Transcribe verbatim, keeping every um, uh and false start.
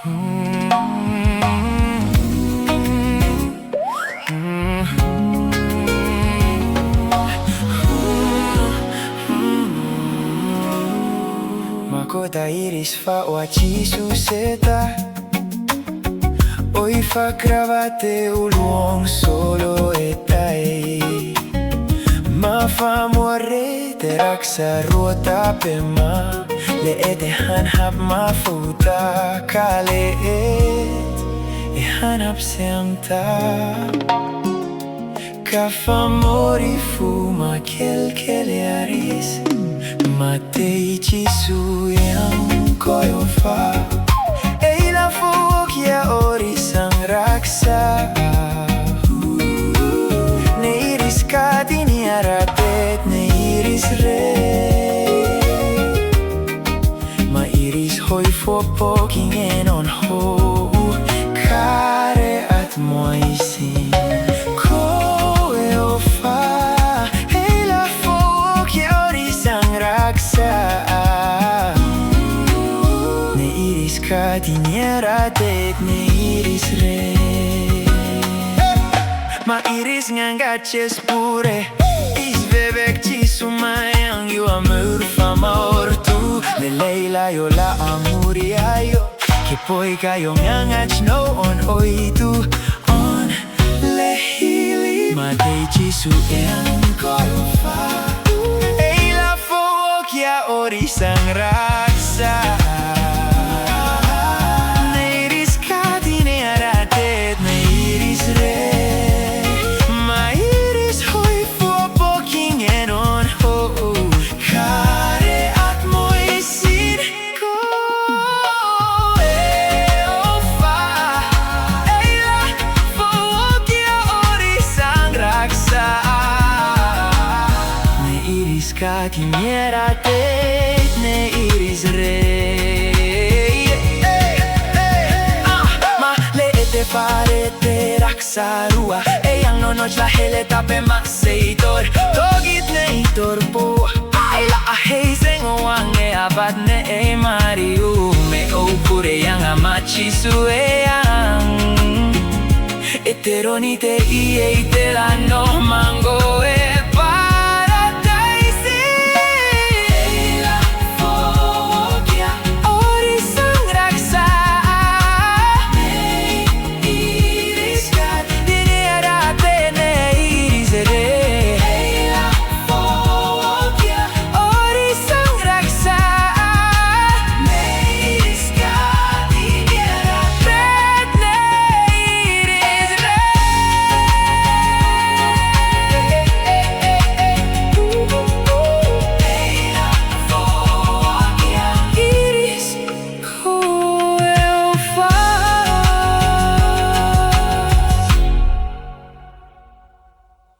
Makota iris fa wa chisu seta. Oi fa krabate uluong solo etai. Ma fa muare te raksa ruota pe ma. Le ete han hap ma futa kale et e han hap semta. Ka fa mori fu ma kelkele aris. Matei Jisu yang koyo fa. Ei la fo kia ori sang raksa. Ne iris kati ni aratet ne iris re. Ma iris hoi fo poking en on ho. Kare at moisin. Koe ofa. Hei la fo ke ori sang raksa. Ne iris kati ni aratet ne iris re. Ma iris ngangat ches pure. Is bebek Jisu ma yang yu amur fa ma ortu. Le leila yo la amuri ayo. Ke poi ka yo ngangat no on oitu. On le hili. Matei Jisu en koyo fa. Ei la fo kia ori sang raksa. Ne iris kati ne aratet ne iris re. Ma iris hoi fo poking en on ho. Kare at moisin. Koe ofa. Ei la fo kia ori sang raksa. Ne iris kati ni aratet ne iris re. Ah, ma le ete fare te raksa rua. E yang no no la hele tape ma seitor. Togit ne itor po. Ai la a hei seng o wang e abat ne e mariu. Me o pure yang a machi su e yang. Eteronite i e i te la no mango